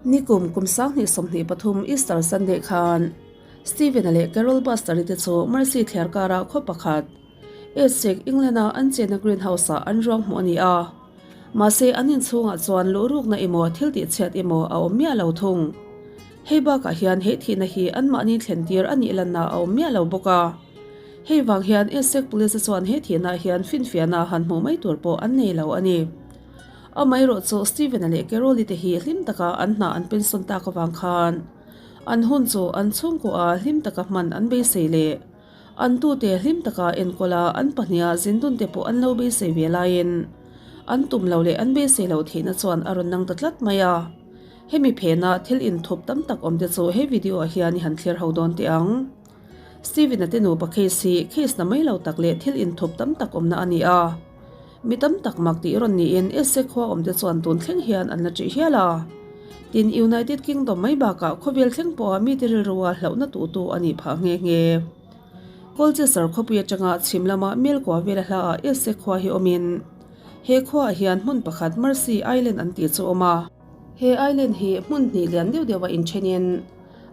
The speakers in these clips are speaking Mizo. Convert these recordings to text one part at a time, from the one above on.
Nikum kum 2023 Easter Sunday khan Stephen-a leh Carol Buster-i te chu Mersey thliar kara khaw pakhat, Essex, England-a an chenna greenhouse-ah an ruang hmuh a ni a. Mahse, an inchhungah chuan luhrukna emaw thil tihchhiat emaw a awm miah lo thung. Hei bakah hian he thihna hi anmahni thlentir a nih lanna a awm miah lo bawk a. Hei vang hian Essex Police chuan he thihnaah hian finfiahna han hmuh mai tur pawh an nei lo a ni. Amaherawhchu Stephen-a leh Carol-i te hi hlim taka an hna an pension tak avang khan an hun chu an chhungkuaha hlim taka hman an beisei leh an tute hlim taka enkawl a an pahniha zindun te pawh an lo beisei ve laiin an tum lo leh an beisei loh theihna chuan a rawn nang ta tlat mai a. Hemi phena thil inthup tam tak awm te chu he video ah hian i han thlir ho dawn teh ang. Stephen-a te nupa case hi case na mai lo tak leh thil inthup tam tak awmna a ni a. Mi tam tak mak tih rawn niin Esse khua awmte chuan tun thleng hian an la ṭih hial a. Tin, United Kingdom mai bakah khawvel thleng pawha mite rilrua hlauhna tuhtu a nih phah nghe nghe. Colchester khawpui atanga chhim lama mel kua vela hlaah Esse khua hi awmin he khuaah hian hmun pakhat Mersey Island an tih chu a awm a. He island hi hmun hnih lian deuh deuha inthenin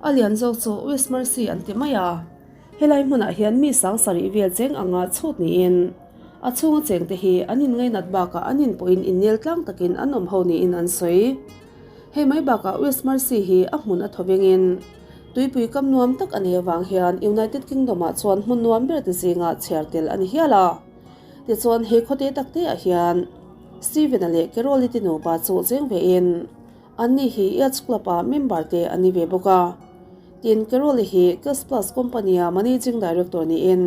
a lian zawk chu West Mersey an ti mai a. Helai hmunah hian mi sang sarih vel cheng anga chhut niin a chhunga chengte hi an inngainat bakah an inpawhin innel tlang takin an awm ho niin an sawi. Hei mai bakah West Mersey hi a hmun a thaw vengin tuipui kam nuam tak a nei avang hian United Kingdom-ah chuan hmun nuam ber te zingah chhiar tel a ni hial a. Tichuan he khawte takte ah hian Stephen-a leh Carol-i te nupa chu cheng vein anni hi Yacht Club-a member te an ni ve bawk a. Tin, Carol-i hi Gas Plus Company-a Managing Director niin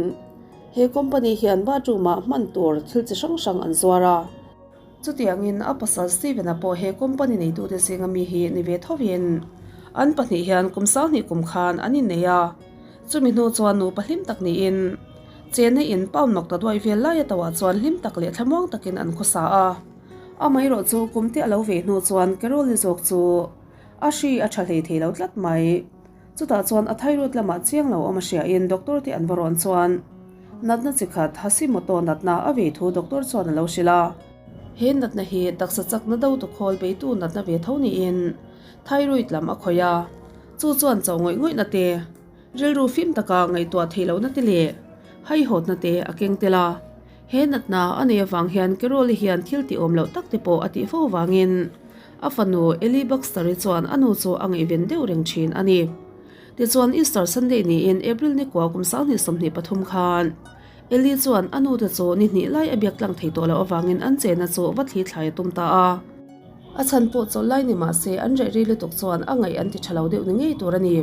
he company hian bathroom-ah hman tur thil chi hrang hrang an zuar a. Chutiangin a pasal Stephen-a pawh he company neitute zinga mi hi ni ve thovin an pahnih hian kum 20 kum khan an innei a. Chumi hnu chuan nupa hlim tak niin Chena in pound mak ta duai vel lai a tauah chuan hlim tak leh thlamuang takin an khawsa a. Amaherawh chu kum te a lo vei hnu chuan Carol-i zawk chu a hri a tha hlei thei lo tlat mai. Chutah chuan a thyroid lamah chiang lo awm a hriain doctor te an va rawn chuan natna chi khat Hashimoto natna a vei thu doctor chuan a lo hrilh a. He natna hi taksa chakna do tu khawl beitu natna ve tho niin thyroid lam a khawih a, chu chuan cho ngawih ngawihna te, Rilru fim taka ngaihtuah theih lohna te leh haihawtna te a keng tel a. He natna a nei avang hian Carol-i hian thil tih awm loh tak te pawh a tih fo avangin a fanu Ellie Baxter-i chuan a nu chu a ngaihven deuh reng thin a ni. Tichuan Easter Sunday niin April ni kua kum 2023 khan Ellie chuan a nu te chu ni hnih lai a biak tlang thei tawh loh avangin an chenna chu va thli thlai a tum ta a. A chhan pawh chawlh lai ni mah se an reh ri lutuk chuan a ngaih an ti tha lo deuh ni ngei tur a ni.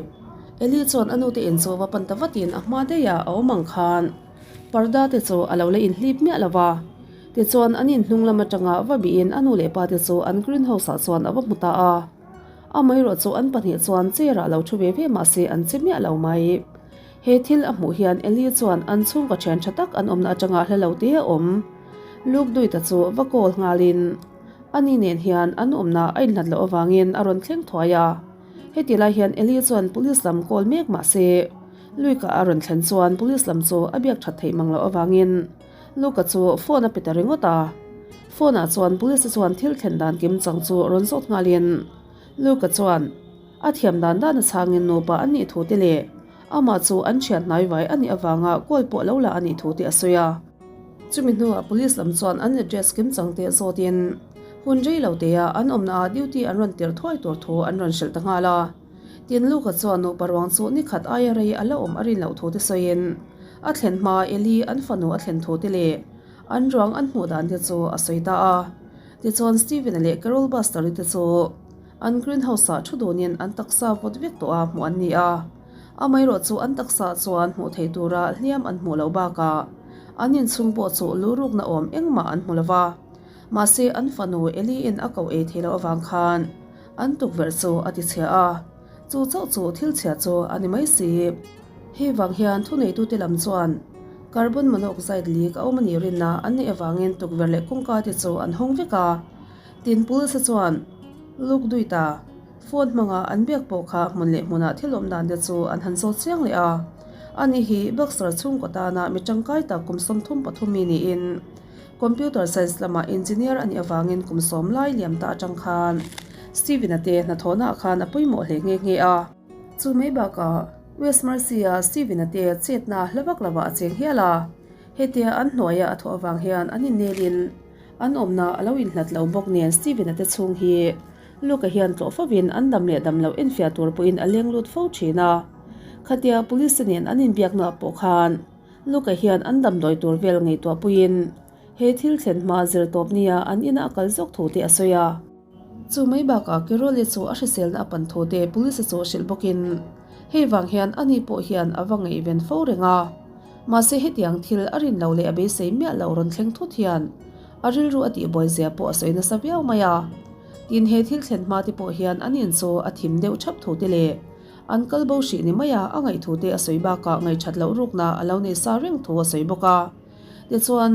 Eli chuan a nute in chu va pan ta vatin a hma daih a a awm ang khan parda te chu a lo la inhlip miah lo va. Tichuan an in hnung lam atanga va bihin a nu leh pa te chu an green house ah chuan a va hmu ta a. Amaherawh chu an pahnih chuan chair ah lo thu ve ve mah se an che miah lo mai. He thil a hmuh hian Eli chuan an chhungkaw thian tha tak an awmna atanga hla lo te a awm. Luke Duita chu va call nghalin ani nen hian an awmna a inhlat loh avangin a rawn thleng thuai a. Heti lai hian Eli chuan police lam call mek mah se Luke-a a rawn thlen chuan police lam chu a biak that theih mang loh avangin Luke-a chu phone a pe ta ringawt a. Phone-ah chuan police te chuan thil thlen dan kim chang chu rawn zawt nghalin Luke-a chuan a thiam dan dan a chhangin nupa an nih thu te leh amah chu an thian hnai vai a nih avanga call pawh lo la a nih thu te a sawi a. Chumi hnuah police lam chuan an address kim chang te zawtin hun rei lo teah an awmnaah duty an rawn tirh thuai tur thu an rawn hrilh ta nghal a. Tin Luka chuan nupa ruang chu ni khat aia rei a la awm a rin loh thu te sawiin a thlen hma Eli an fanu a thlen thu te leh an ruang an hmuh dan te chu a sawi ta a. Tichuan Steven-a leh Carol Buster-i te chu an greenhouse-ah thu dunin an taksa vawt vek tawh a hmuh an ni a. Amaherawh chu an taksa chuan hmuh theih tura hliam an hmuh loh bakah an inchhung pawh chu lurukna awm engmah an hmu lo va. Mahse an fanu Eli-in a koh ei theih loh avang khan an tukverh chu a ti chhia a, chu chauh chu thil chhia chu a ni mai si. Hei vang hian thuneitute lam chuan carbon monoxide leak a awm a nih rinna an neih avangin tukverh leh kawngka te chu an hawng vek a. Tin Pulse chuan Luke Duita phone hmanga an biak pawh kha hmun leh hmunah thil awm dan te chu an han zawt chiang leh a. Ani hi Boxer chhungkaw tana mi tangkai tak kum 33 mi niin Computer science lamah engineer a nih avangin kum sawm lai liam ta atang khan Steven-a te hnathawhnaah khan a pawimawh hle nghe nghe a. Chu mai bakah West Mercy-a Steven-a te chetna hla vak lovah a cheng hial a. Hetia an hnuaia a thawh avang hian an innelin an awmna a lo inhlat lo bawk nen Steven-a te chhung hi Luke-a hian tlawh fovin an dam leh dam loh enfiah tur pawhin a leng lut fo thin a. Khatia police-te nen an inbiaknaah pawh khan Luke-a hian an damdawi tur vel ngaihtuah puiin he thil thlen hma zir tawp nia an ina a kal zawk thu te a sawi a. Chu mai bakah Carole chu a hriselna a pan thu te police chu hrilh bawkin hei vang hian ani pawh hian a va ngaihven fo reng a. Mahse hetiang thil a rin loh leh a beisei miah loh rawn thleng thut hian a rilru a tihbuai zia pawh a sawi nasa viau mai a. Tin he thil thlen hma te pawh hian an in chu a thim deuh thap thu te leh an kal bo hrih ni mai a a ngaih thu te a sawi bakah ngaihṭhat loh rukna a lo nei sa reng thu a sawi bawk a. Tichuan.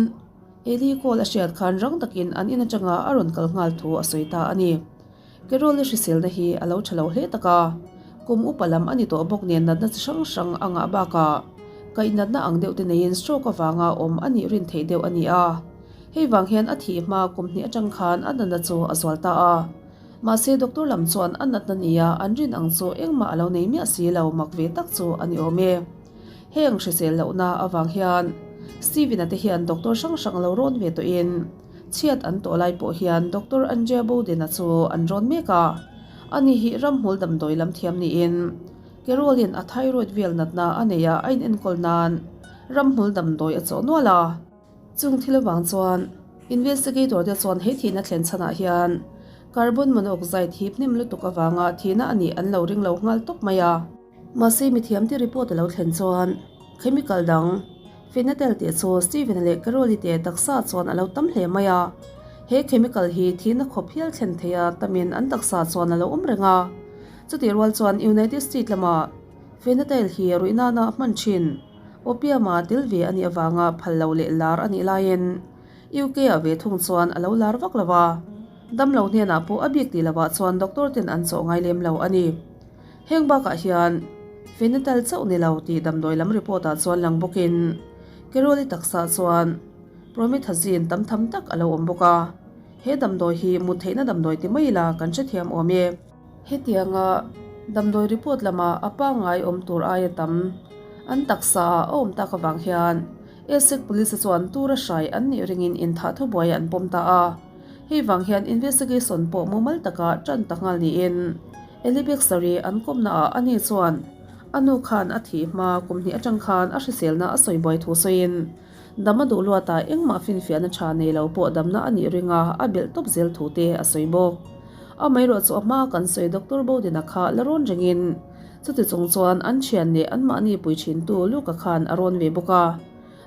Eli call a hriat khan rang takin an in atanga a rawn kal nghal thu a sawi ta a ni. Carol-i hriselna hi a lo tha lo hle tak a, kum upa lam a ni tawh bawk nen natna chi hrang hrang a ngah bakah kaihnatna ang deuh te neiin stroke avanga awm a nih rin theih deuh a ni a. Hei vang hian a thih hma kum hnih atang khan a natna chu a zual ta a. Mahse doctor lam chuan a natna nia an rin ang chu engmah a lo nei miah si lo mak ve tak chu a ni awm e. Heng hrisel lohna avang hian Steven-a te hian doctor hrang hrang lo rawn ve tawhin chhiat an tawh lai pawh hian Doctor Andrea Bowden-a chu an rawn mek a. Ani hi ramhmul damdawi lam thiam niin Carol-in a thyroid vel natna a nei a, a inenkawl nan ramhmul damdawi a chawh nual a. Chung thil avang chuan investigator te chuan he thihna thlen chhanah hian carbon monoxide hip hnem lutuk avanga thihna a nih an lo ring lo nghal tawp mai a. Mahse mithiamte report a lo thlen chuan chemical dang phenatel tih chu Steven leh Carol-i te taksa chuan a lo tam hle mai a. He chemical hi thihna khawp hial thlen thei a tamin an taksa chuan a lo awm reng a. Chutih rual chuan United State lama phenatel hi ruih nana hman thin opium-a tel ve a nih avanga phal lo leh lar a nih laiin UK-ah ve thung chuan a lo lar vak lo a. Damlo hnenah pawh a bik tih lovah chuan doctor ten an chawh ngai lem lo a ni. Heng bakah hian Fenetal chauh ni lo tih damdawi lam report ah chuan lang bawkin Carol-i taksa chuan Promethazine tam tham tak a lo awm bawk a. He damdawi hi mut theihna damdawi ti mai ila kan hrethiam awm e. Hetianga damdawi report lama a pangngai awm tur aia tam an taksa ah a awm tak avang hian Essex Police chuan tura hrai an nih ringin inthah thubuai an pawm ta a. Hei vang hian investigation pawh mumal taka tan ta nghal niin Eli Bexar-i an kawmnaah ani chuan a nu khan a thih hma kum hnih atang khan a hriselna a sawi buai thu sawiin dam a duh luatah engmah finfiahna tha nei lo pawh damna a nih ringa a belh tawp zel thu te a sawi bawk. Amaherawh chu a hma kan sawi Doctor Bowden-a kha la rawn ringin chuti chung chuan an thian leh anmahni pui thintu Luke-a khan a rawn ve bawk a.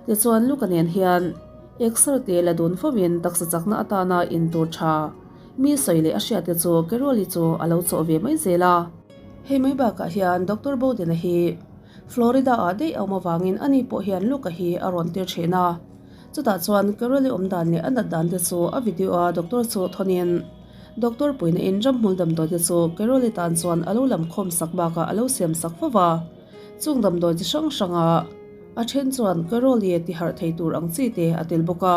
Tichuan Luka nen hian exer te la dun fovin taksa chakna atana in tur tha mi sawi leh a hriat te chu Carol-i chu a lo chawh ve mai zel a. Hei mai bakah hian Doctor Bowden-a hi Florida-ah daih a awm avangin ani pawh hian Luka hi a rawn tir thin a. Chutah chuan Carol-i awm dan leh a nat dan te chu a video-a doctor chu thawnin doctor puina in ramhmul damdawi te chu Carol-i tan chuan a lo lam khawm sak bakah a lo siam sak fo va. Chung damdawi chi hrang hranga A then chuan Carol-i ti harh thei tur ang chi te a tel bawk a.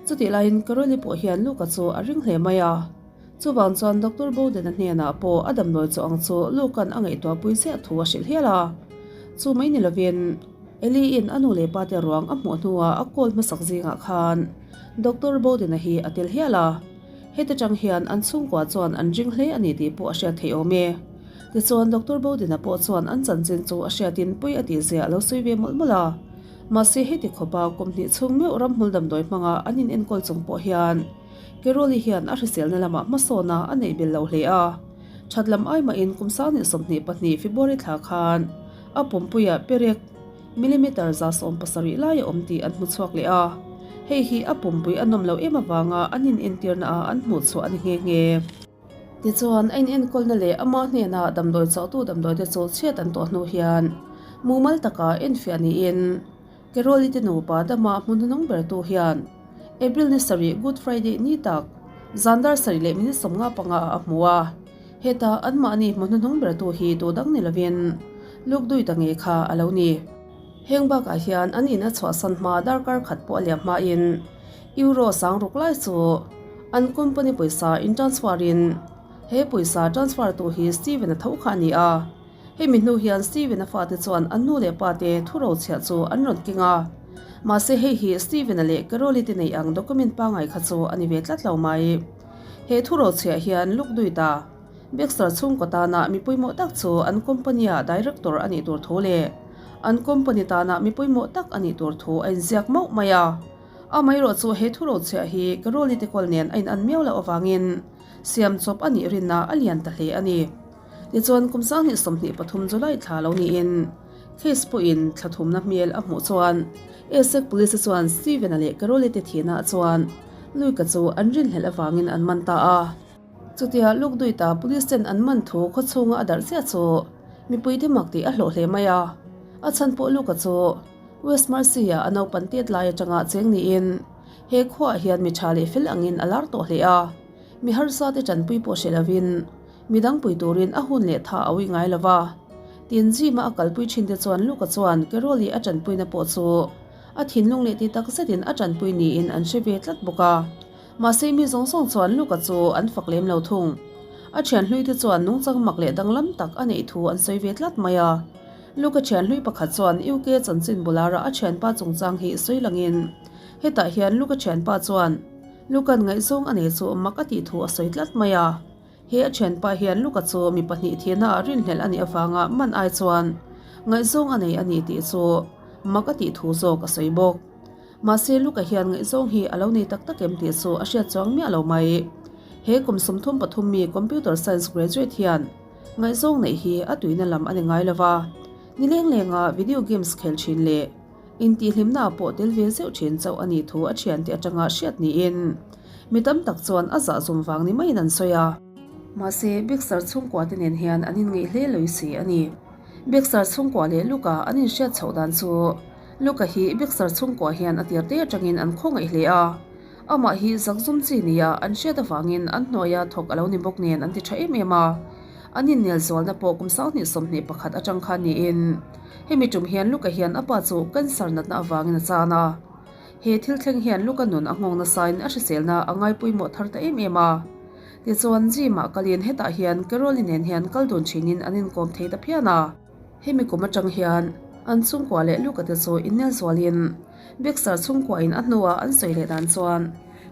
Chutih laiin Carol-i pawh hian Luke-a chu a ring hle mai a. Chuvang chuan Doctor Bowden-a hnenah pawh a damdawi chu ang chu Luke-a'n a ngaihtuah pui ziah thu a hrilh hial a. Chu mai ni lovin Ellie-in a nu leh pa te ruang a hmuh hnuah a call hmasak zingah khan Doctor Bowden-a hi a tel hial a. Heti tang hian an chhungkua chuan an ring hle a ni tih pawh a hriat theih awm e. Tichuan Doctor Bowden-a pawh chuan an chanchin chu a hriatin pui a tih zia a lo sawi ve mawlh mawlh a. Mahse heti khawpa kum hnih chhung meuh ramhmul damdawi hmanga an inenkawl chung pawh hian Carol-i hian a hriselna lamah hmasawna a neih bel lo hle a. That lam ai mahin kum 2022 February thla khan a pumpuiah perek millimeter 77 lai a awm tih an hmu chhuak leh a. Hei hi a pumpui a nawm loh em avanga an inentirna ah an hmuh chhuah a ni nghe nghe. Tichuan, a inenkawlna leh ama hnena damdawi chauhtu damdawi te chu chhiat an tawh hnu hian mumal taka enfiah niin Carol-i te nupa dama hmun hnung bertu hian April ni sarih Good Friday ni tak zan dar sarih leh minute 55 ah a hmu a. Heta anmahni hmu hnuhnung bertu hi tu dang ni lovin Luke Duita ngei kha a lo ni. Heng bakah hian an in a chhuahsan hma darkar khat pawh a liam hmain Euro sang ruk lai chu an company pawisa in transfer in. He pawisa transfer tu hi Steven-a tho kha a ni a. Hemi hnu hian Steven-a fate chuan an nu leh pa te thurochhiah chu an rawn keng a. Mahse hei hi Steven-a leh Carol-i te neih ang document pangngai kha chu a ni ve tlat lo mai. He thurochhiah hian luk dui ta. Baxter chhungkaw tana mi pawimawh tak chu an company-a director a nih tur thu leh an company tana mi pawimawh tak a nih tur thu a inziak mauh mai a. Amaherawh chu he thurochhiah hi Carol-i te kawl nen a inan miau loh avangin siam chawp a nih rinna a lian ta hle a ni. Tichuan kum 2023 July thla lo niin case pawhin thla thumna hmel a hmuh chuan Essex Police chuan Steven-a leh Carol-i te thihnaah chuan Luke-a chu an rinhlelh avangin an man ta a. Chutia Lukduita Police ten an man thu khawchhunga a darh chiah chu mipuite mak tih a hlawh hle mai a. A chhan pawh Luke-a chu West Mercy-a a naupan tet lai atanga cheng niin he khuaah hian mi tha leh fel angin a lar tawh hle a. Mi harsa te tanpui pawh hre lovin midang pui turin a hun leh tha a ui ngai lo va. Tin gym-a a kalpui thin te chuan Luke-a chuan Carol-i a tanpuina pawh chu a thinlung leh ti tak zetin a tanpui niin an hre ve tlat bawk a. Mahse mi zawng zawng chuan Luka chu an fak lem lo thung. A thian hlui te chuan nungchang mak leh danglam tak a neih thu an sawi ve tlat mai a. Luka thian hlui pakhat chuan UK chanchin bulara a thianpa chungchang hi sawi langin hetah hian Luka thianpa chuan Luka'n ngaihzawng a nei chu mak a tih thu a sawi tlat mai a. He a thianpa hian Luka chu mi pahnih thihna ah rinhlelh a nih avanga man ai chuan ngaihzawng a nei a ni tih chu mak a tih thu zawk a sawi bawk. Mahse Luka hian ngaihzawng hi a lo nei tak tak em tih chu a hriat chuang miah lo mai. He kum 33 mi Computer Science graduate hian ngaihzawng neih hi a tuina lam a ni ngai lo va, ni leng lenga video games khel thin leh intihhlimna ah pawh tel ve zeuh thin chauh a nih thu a thiante atanga hriat niin mi tam tak chuan a zahzum vang ni maiin an sawi a. Mahse Bixer chhungkua te nen hian an inngeih hle loi si a ni. Bixer chhungkua leh Luka an inhriat chhoh dan chu Luka hi Bixer chhungkua hian a tir te atangin an khawngaih hle a, amah hi zakzum chi nia an hriat avangin an hnuaia thawk a lo ni bawk nen an ti tha em em a, an innel zualna pawh kum 2021 atang khan niin hemi tum hian Luka hian a pa chu cancer natna avangin a chan a. He thil thleng hian Luka nun a nghawng nasain a hriselna a ngai pawimawh thar ta em em a. Tichuan gym-ah kalin hetah hian Carol-i nen hian kal dun thinin an inkawm thei ta phian a. Hemi kum atang hian an chhungkua leh Luka te chu innel zualin Baxter chhungkuain a hnua an sawi leh dan chuan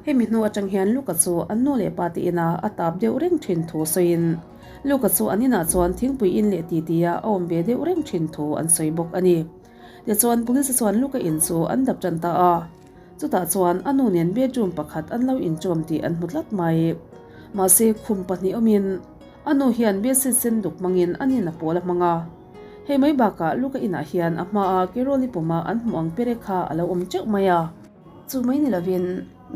hemi hnu atang hian Luka chu an nu leh pa te inah a tap deuh reng thin thu sawiin Luka chu an inah chuan thingpui in leh titi a a awm ve deuh reng thin thu an sawi bawk a ni. Tichuan Police chuan Luka in chu an dap tan ta a, chutah chuan a nu nen bedroom pakhat an lo inchawm tih an hmu tlat mai. Mahse khum pahnih awmin A nu hian bedsheet sen duk hmangin a nin a pawl a hmang a. Hei mai bakah Luka inah hian a hmaa Carol-i puma an hmuh ang pere kha a lo awm teuh mai a. Chu mai ni lovin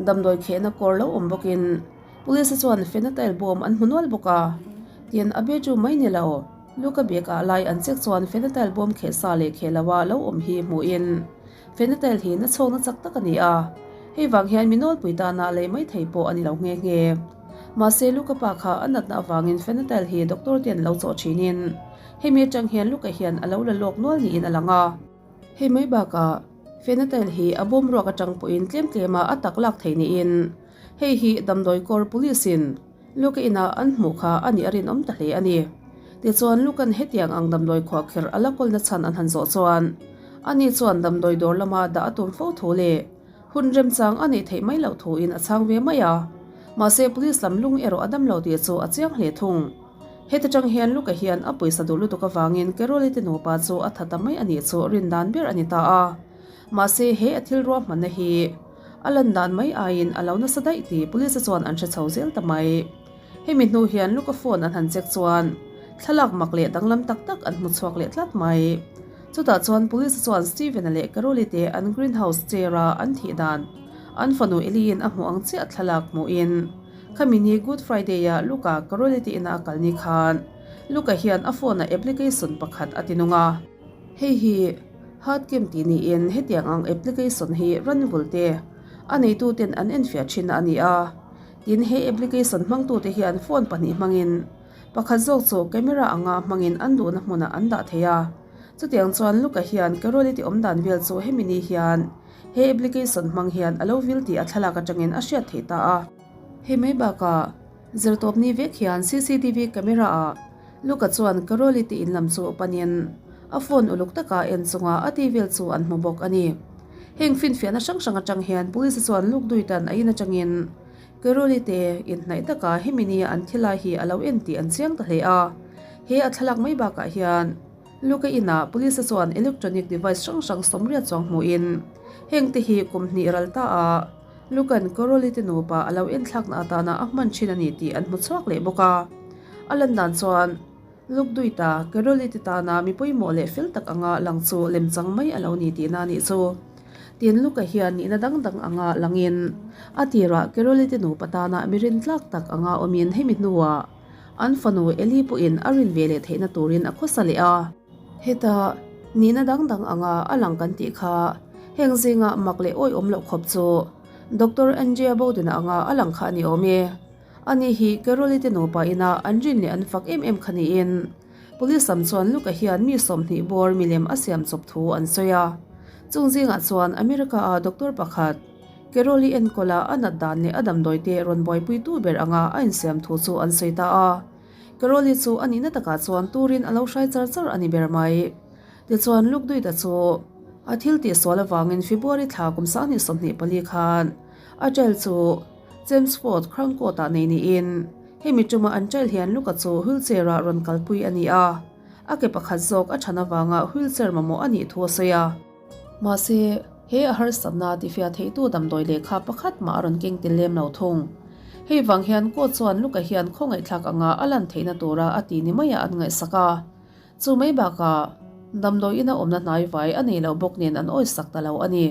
damdawi khehna kawr lo awm bawkin Police-a chuan fenatail bawm an hmu nual bawk a. Tin, a bedroom mai ni lo, Luka bag ah lai an check chuan fenatail bawm kheh sa leh kheh loa lo awm hi hmuhin fenatail hi na chhawkna chak tak a ni a. Hei vang hian mi nawlpui tana lei mai thei pawh a ni lo nghe nghe. Mahse Luka pa kha a natna avangin Fenatail hi doctor te an lo chawh thinin hemi atang hian Luka hian a lo la lawk nual niin a lang a. Hei mai bakah Fenatail hi a bawm ruak atang pawhin tlem tlema a tak lak thei niin hei hi damdawi kawr police in Luka inah an hmuh kha a nih a rinawm ta hle a ni. Tichuan Luka'n hetiang ang damdawi khuahkherh a la kawlna chhan an han zawh chuan ani chuan damdawi dawr lama dah a tum fo thu leh Hun remchang a neih theih mai loh thuin a chhang ve mai a, mahse police lam lung erawh a dam lo tih chu a chiang hle thung. Heti tang hian Luka hian a pawisa duh lutuk avangin Carol-i te nupa chu a tha ta mai a nih chu rin dan ber a ni ta a, mahse he a thil ruahmanna hi a lan dan mai aiin a lo nasa daih tih police chuan an hre chho zel ta mai. Hemi hnu hian Luka phone an han check chuan thlalak mak leh danglam tak tak an hmu chhuak leh tlat mai. Chutah chuan Police chuan Steven-a leh Carol-i te an greenhouse chair-a an thih dan an fanu Ellie-in a hmuh ang chiah thlalak hmuhin khami ni Good Friday-a Luka Carol-i te ina a kal ni khan Luka hian a phone-ah application pakhat a ti nung a. Hei hi Hardcam tih niin hetiang ang application hi ranvul te a neituten an enfiah thin a ni a. Tin, he application hmangtute hian phone pahnih hmangin Pakhat zawk chu camera anga hmangin an duhna hmunah an dah thei a. Chutiang chuan Luka hian Carol-i ti awm dan vel chu hemi ni hian he application hmang hian a lo vil tih a thlalak atangin a hriat theih ta a. Hei mai bakah. Zirtawpni vek hian cctv camera ah Luca chuan Caroli te in lam chu panin a phone uluk taka en chunga a tih vel chu an hmu bawk a ni. Heng finfiahna hrang hrang atang hian police chuan Luke Duitan a in atangin Caroli te inhnaih taka hemi nia an thi lai hi a lo en tih an chiang ta hle a. He a thlalak mai bakah hian Luke-a inah police chuan electronic device hrang hrang sawmriat chuang hmuhin heng te hi kum hnih ral ta a Luke-a'n Caroli te nupa a lo enthlakna atana a hman thin a ni tih an hmu chhuak leh bawk a. A lan dan chuan Luke Duita, Caroli te tana mi pawimawh leh fel tak anga lang chu lemchang mai a lo ni tihna a nih chu. Tin, Luke-a hian nihna dang dang anga langin a tirah Caroli te nupa tana mi rintlak tak anga awmin hemi hnuah An fanu Eli pawhin a rin ve leh theihna turin a khawsa leh a. Heta nihna dang dang anga a lang kan tih kha heng zinga mak leh awihawm loh khawp chu Doctor Andrea Bowden-a anga a lang kha a ni awm e. Ani hi Carol-i te nupa ina an rin leh an fak em em kha niin Police lam chuan Luke-a hian mi 20 bawr milem a siam chawp thu an sawi a. Chung zingah chuan America-a doctor pakhat, Carol-i enkawla a nat dan leh a damdawi te rawn buaipuitu ber anga a insiam thu chu an sawi ta a. Carol-i chu a nihna takah chuan turin a lo hrai char char a ni ber mai. Tichuan Luke Duita chu a thil tihsual avangin February thla kum 2024 khan a trial chu Chelmsford Crown Court-ah nei niin hemi tuma an trial hian Luke-a chu wheelchair-ah rawn kalpui a ni a, a ke pakhat zawk a chhan avanga wheelchair mamawh a nih thu a sawi a. Mahse, he a harsatna tifiah theitu damdawi lehkha pakhat mah a rawn keng tel lem lo thung. Hei vang hian court chuan Luka hian khawngaihthlak anga a lan theihna tura a ti ni maiah an ngaihsak a. Chu mai bakah, damdawi ina awmna hnai vai a nei lo bawk nen an awisak ta lo a ni.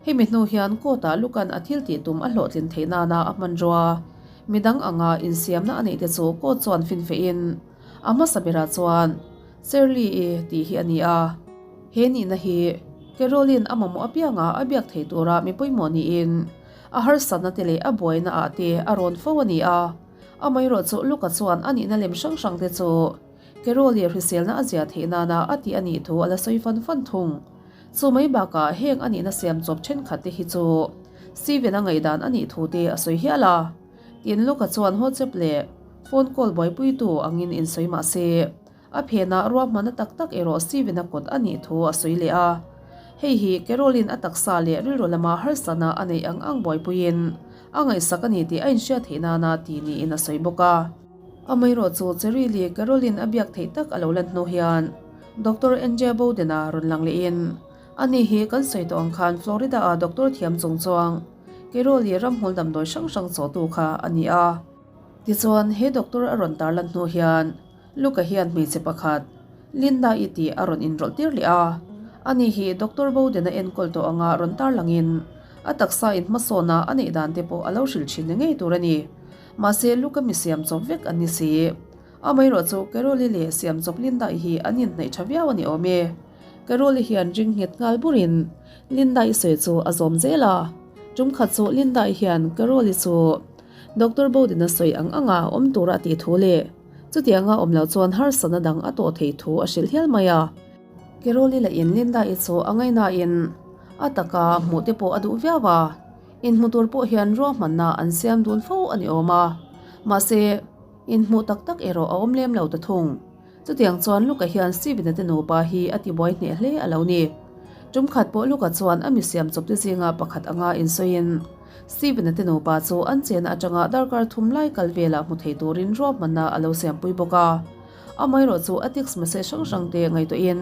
Hemi hnu hian court-ah Luka'n a thil tih tum a hlawhtlin theih nana a hmanrua midang anga insiamna a neih te chu court chuan finfehin a hmasa berah chuan Shirley-i tih hi a ni a. He nihna hi Caroline a mamawh apianga a biak thei tura mi pawimawh niin a harsatna te leh a buaina ah te a rawn fo a ni a. Amaherawh chu Luca chuan a nihna lem hrang hrang te chu Caroline hriselna a zia theih nana a tih a nih thu a la sawi fan fan thung. Chu mai bakah heng a nihna siam chawp thenkhat te hi chu Steven-a ngaihdan a nih thu te a sawi hial a. Tin, Luca chuan WhatsApp leh phone call buaipuitu angin insawi mah se, A phenah ruahmanna tak tak erawh Steven-a kut a nih thu a sawi leh a. Hei hi Carol-in a taksa leh rilru lama harsatna a neih ang ang buaipuiin a ngaihsak a ni tih a inhriat theih nana ti niin a sawi bawk a. Amaherawh chu Cheryl-i Carol-in a biak theih tak a lo lan hnu hian Doctor Andrea Bowden-a rawn lang lehin ani hi kan sawi tawh ang khan Florida-a doctor thiam chung chuang Carol-i ramhmul damdawi hrang hrang chawhtu kha a ni a. Tichuan he doctor a rawn tarlan hnu hian Luca hian hmeichhe pakhat, Linda-i tih a rawn inrawlh tir leh a. Ani hi Doctor Bowden-a enkawl tawh anga rawn tarlangin a taksa in hmasawna a neih dan te pawh a lo hrilh thin ni ngei tur a ni. Mahse Luca mi siam chawp vek an ni si. Amaherawh chu Carol-i leh siam chawp Linda-i hi an inhnaih tha viau a ni awm e. Carol-i hian ring nghet nghal burin Linda-i sawi chu a zawm zel a. Tum khat chu Linda-i hian Carol-i chu Doctor Bowden-a sawi ang anga awm tura a tih thu leh Chutianga awm loh chuan harsatna dang a tawh theih thu a hrilh hial mai a. Carol-i lahin Linda-i chu a ngaihnain a taka hmuh te pawh a duh viau a, inhmu tur pawh hian ruahmanna an siam dun fo a ni awm a. Mahse, inhmuh tak tak erawh a awm lem lo ta thung. Chutiang chuan Luca hian Steven-a te nupa hi a tibuai hneh hle a lo ni. Tum khat pawh Luca chuan a mi siam chawp te zinga pakhat anga insawiin Steven-a te nupa chu an chenna atanga darkar thum lai kal velah hmu thei turin ruahmanna a lo siampui bawk a. Amaherawh chu a text message hrang hrang te ngaihtuahin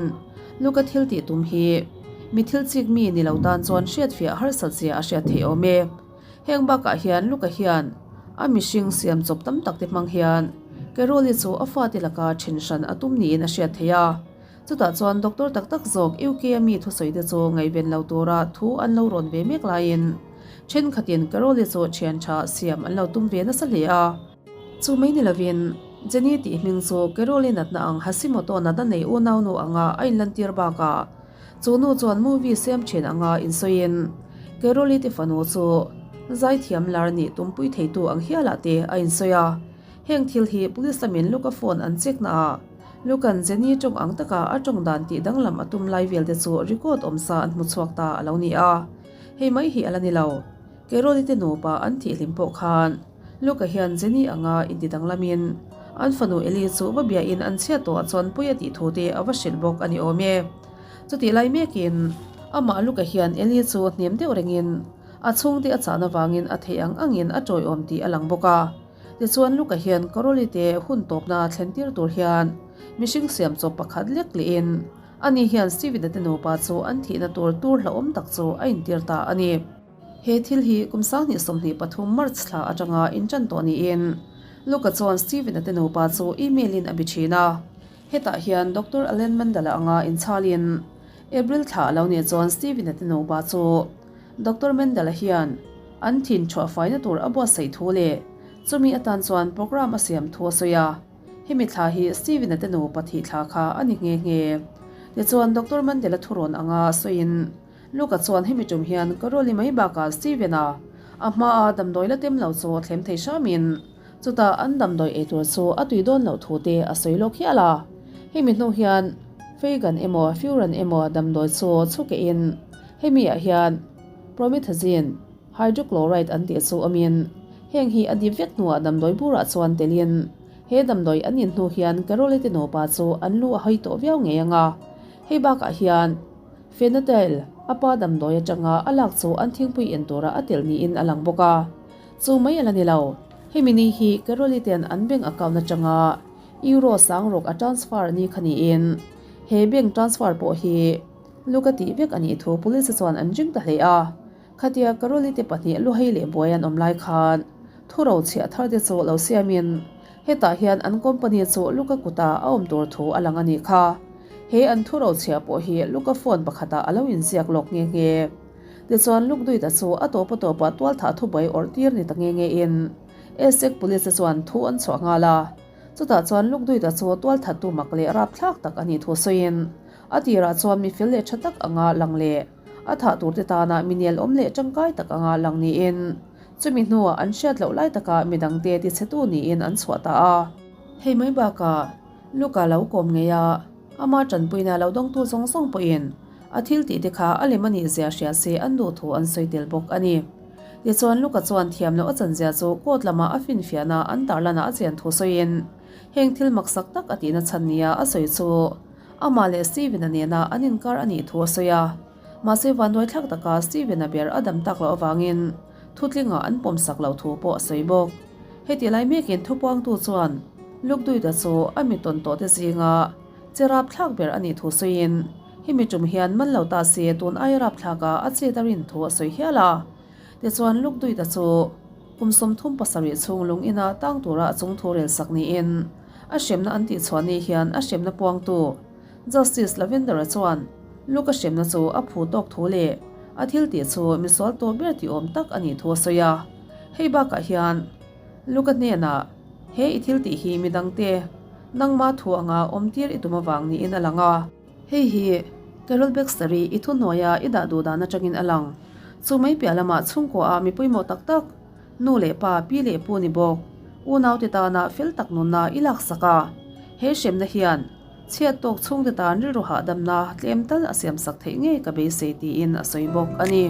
Luca thil tih tum hi mi thil chik mi ni lo tan chuan hriatfiah harsat zia a hriat theih awm e. Heng bakah hian Luca hian a mihring siam chawp tam tak te hmang hian Carol-i chu a fate laka then hran a tum niin a hriat theih a. Chutah chuan doctor tak tak zawk UK a mi thusawi te chu ngaihven lo tura thu an lo rawn ve mek laiin thenkhatin Carol-i chu thian tha siam an lo tum ve nasa hle a. Chu mai ni lovin Jenny tih hming chu Carol-i natna ang Hashimoto natna nei unaunu anga a inlantir bakah Chu nu chuan movie siam thin anga insawiin Carol-i te fanu chu zaithiam lar nih tumpui theitu ang hialah te a insawi a. Heng thil hi police lamin Luca phone an check naah Luca'n Jenny tawng ang taka a tawng dan tih danglam a tum lai vel te chu record awmsa an hmu chhuak ta a lo ni a. Hei mai hi a la ni lo. Carol-i te nupa an thih hlim pawh khan. Luke-a hian Jenny anga inti danglamin an fanu Ellie chu va biain an chhiat tawhah chuan pui a tih thu te a va hrilh bawk a ni awm e. Chutih lai mekin amah Luke-a hian Ellie chu hnem deuh rengin a chhungte a chahna vangin a theih ang angin a tawiawm tih a lang bawk a. Tichuan Luke-a hian Carol-i te hun tawpna thlen tir tur hian mihring siam chawp pakhat lek lehin ani hian Steven-a te nupa chu an thihna tur tur hlauhawm tak chu a intir ta a ni. He thil hi kum 2023 March thla atanga intan tawh niin Luke-a chuan Steven-a te nupa chu email-in a bi thin a. Hetah hian Doctor Allen Mandela anga inchhalin April thla a lo nih chuan Steven-a te nupa chu Doctor Mendel-a hian an thin chhuah faina tur a buatsaih thu leh chumi atan chuan programme a siam thu a sawi a. Hemi thla hi Steven-a te nupa thih thla kha a ni nghe nghe. Tichuan Doctor Mendel-a thurawn anga sawiin Luke-a chuan hemi tum hian Carol-i mai bakah Steven-a a hmaa damdawi la tem lo chu a thlem thei hramin chutah an damdawi ei tur chu a tui dawn loh thu te a sawi lawk hial a. Hemi hnu hian Feigan emaw Furan emaw damdawi chu chhukehin Hemi ah hian Promethazine Hydrochloride an tih chu awmin heng hi a dip vek hnuah damdawi burah chuan telin he damdawi an in hnu hian Carol-i te nupa chu an lu a hawi tawh viau ngei ang a. Hei bakah hian Phenatyl a pa damdawi atanga a lak chu an thingpui en tura a telh niin a lang bawk a. Chu mai a la ni lo, hemi ni hi Carol-i ten an bank account atanga Euro sang rawk a transfer ni kha niin he bank transfer pawh hi Lu ka tih vek a nih thu police chuan an ring ta hle a. Khatia Caroli te pahnih Luhei leh Buai an awm lai khan thu rochhiah thar te chu lo siamin hetah hian an company chu Luka kutah a awm tur thu a lang a nih kha. He an thu rochhiah pawh hi Luka phone pakhatah a lo inziak lawk nghe nghe. Tichuan Luke Duita chu a tawp a tawpah tualthah thubuai awrh tir ni ta nghe nghe in Essex police te chuan thu an chhuah nghal a. Chutah chuan Luke Duita chu tualthattu mak leh rapthlak tak a nih thu sawiin A tirah chuan mi fel leh tha tak anga lang leh a thah turte tana mi nel awm leh tangkai tak anga lang niin chumi hnuah an hriat loh lai takah mi dangte tichhetu niin an chhuah ta a. Hei mai bakah Luka lo kawm ngei a, ama tanpuina lo dawngtu zawng zawng pawhin a thil tihte kha a lem a nih zia hria se an duh thu an sawi tel bawk a ni. Tichuan Luka chuan thiam loh a chanzia chu court lama a finfiahna an tarlanah a chian thu sawiin heng thil maksak tak a tihna chhan nia a sawi chu Amah leh Steven-a nena an inkar a nih thu a sawi a. Mahse vanduaithlak taka Steven-a ber a dam tak loh avangin thutlingah an pawmsak loh thu pawh a sawi bawk. Heti lai mekin thupuangtu chuan Luke Duida chu a mi tawn tawh te zinga che rapthlak ber a nih thu sawiin hemi tum hian man lo ta se tun aia rapthlaka a chet a rin thu a sawi hial a. Tichuan Luke Duida chu kum 37 chhung lung ina tang tura a chung thu rel sak niin A hremna an tihchhuah ni hian a hremna puangtu Justice Lavender-a chuan Luke-a hremna chu a phu tawk thu leh a thil tih chu misual tawh ber tih awm tak a nih thu a sawi a. Hei bakah hian Luke-a hnenah he i thil tih hi midangte nangma thu anga awm tir i tum avang niin a lang a. Hei hi Carol Baxter-i i thuhnuaia i dah duh dan atangin a lang. Chu mai piah lamah chhungkua-ah mi pawimawh tak tak Nu leh pa, pi leh pu ni bawk, unaute tana fel tak nunna i laksak a. He hremna hian chhiat tawk chhungte tan rilru hahdamna tlem tal a siamsak theih ngei ka beisei tiin a sawi bawk a ni.